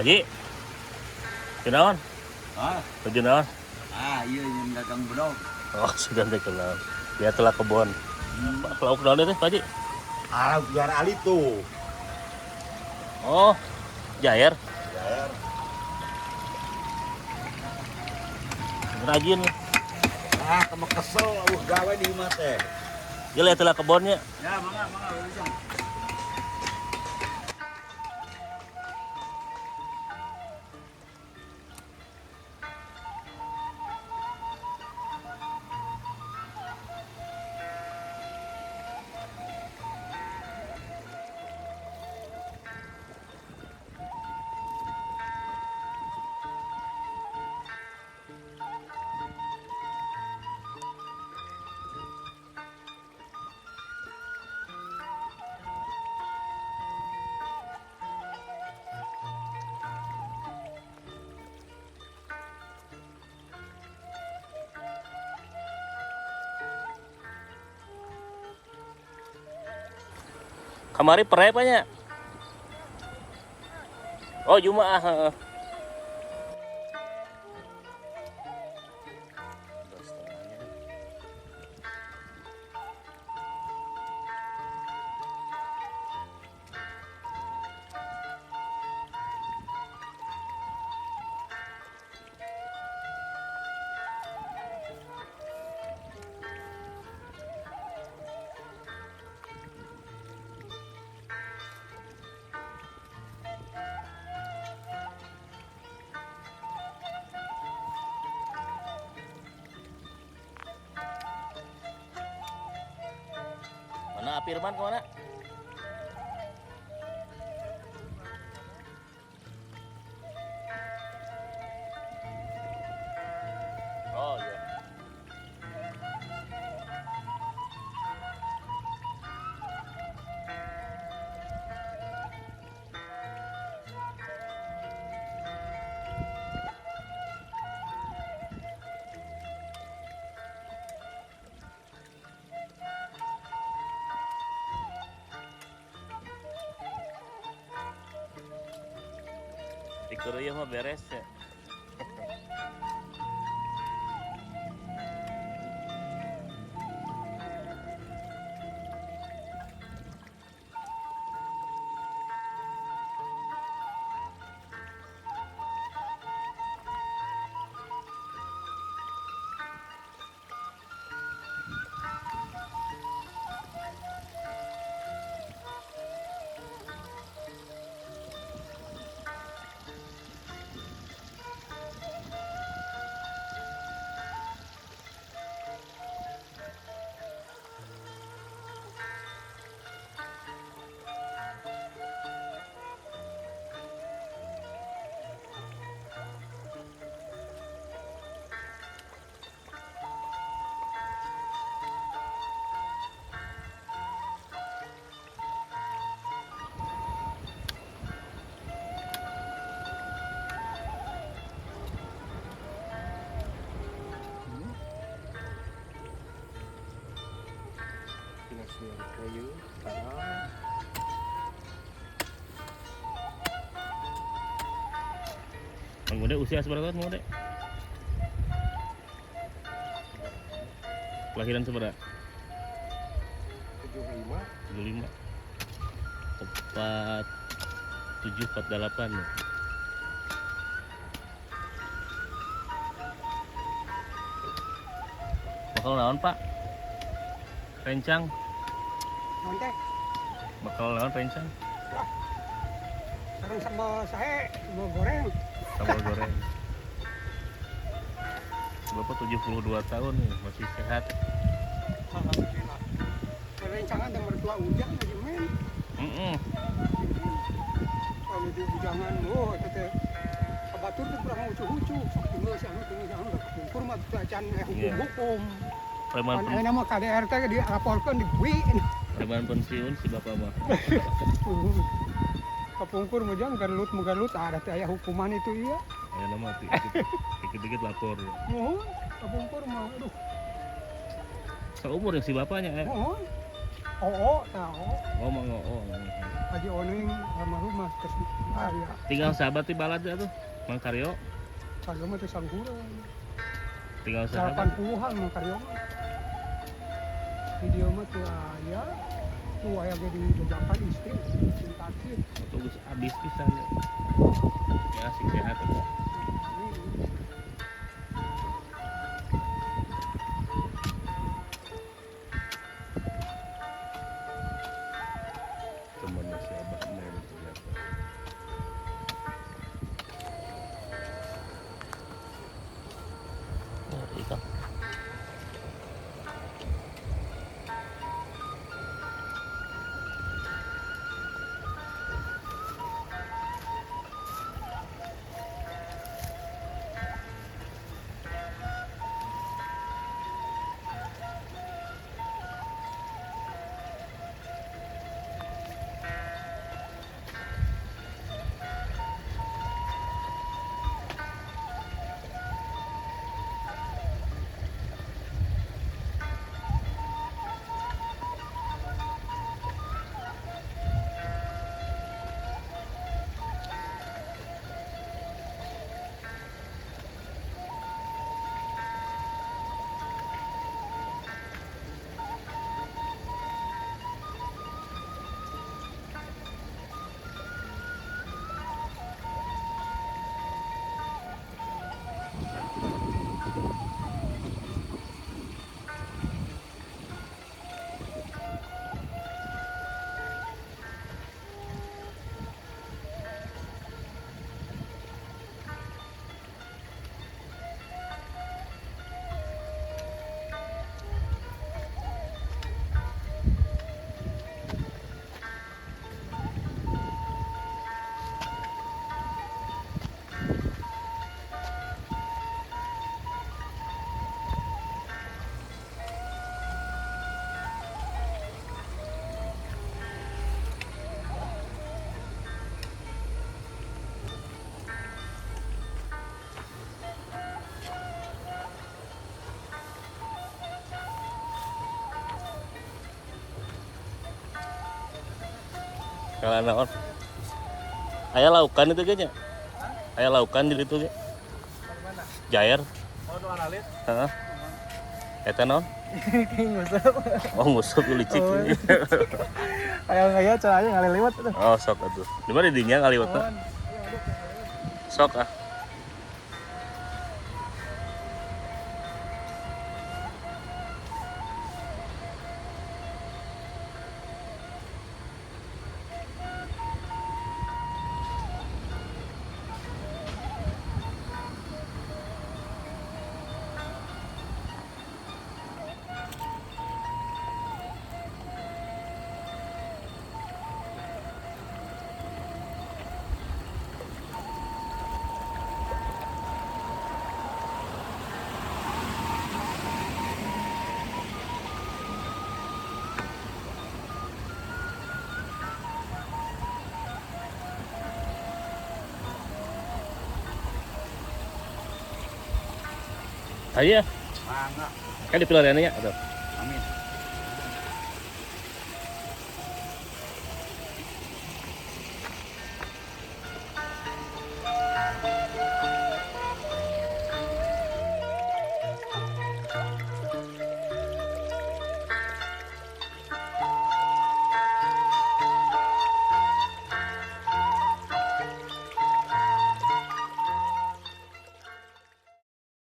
Haji. Kunaon? Ah, Baju naon? ah iya yang dagang bedog. Oh, sudah teh kenal. Lihat telah kebon. Pak, lauk naon teh, Pak Haji? Ah, biar ali tuh. Oh, jair. Jair. Rajin. Ah, kamu kesel gawe di imah teh. Dia lihat telah kebonnya. Ya, mangga, mangga, ujung. Kamari perai Pak nya? Oh, Jumaah, heeh. Dua setengahnya. Mana Firman kemana? Oh iya. Dikeruyuh mah beres ya. Kayu, tanah. Mang Ude usia seberapa tahun, Mang Ude? Kelahiran seberapa? 75. 75. 47 48 ya. Bakal naon, Pak? Rencang. Naon teh? Bakal naon rencang? Sareng sambal sahe, sambal goreng. Sambal goreng. Bapak 72 tahun nih, masih sehat. Alhamdulillah. Rencangan dan mertua ujang lagi men. Kalau di ujangan, oh itu teh. Kabatur tuh kurang ucu-ucu, sok tinggal si anu tinggal si anu udah kepungkur mah teu acan hukum-hukum. Preman Kan ayeuna mah KDRT dilaporkeun dibui. Preman pensiun si bapak mah. Kapungkur mah jang garlut mugarlut ada teh aya hukuman itu iya. Ayo nama dikit-dikit lapor ya. Mohon kapungkur mah aduh. Seumur yang si bapaknya ya. Mohon. Oo, tah oo. Oh, Mang Oo. Haji Oneng almarhum mah geus aya. Tinggal sahabat di balad atuh. Mang Karyo. Karyo mah teh sanghureun. Tinggal sahabat. 80-an Mang Karyo mah. Di dieu mah teu aya. Tuh aya ge di Jojakan istri cinta. Atuh geus abis pisan ya. Ya sing sehat atuh. Temennya si Abah Mem ternyata. Ya, ikan. Kalau naon? Aya laukan itu kayaknya. Aya laukan di ditu ge. Jair. Oh, nu aralit. Heeh. Eta naon? Nguseup. Oh, nguseup licik. Oh, Aya aya caranya ngaliliwat tuh. Oh, sok atuh. Di mana dinya ngaliwatna? Sok ah. Ayo. Mangga. Kan di pilariannya atuh.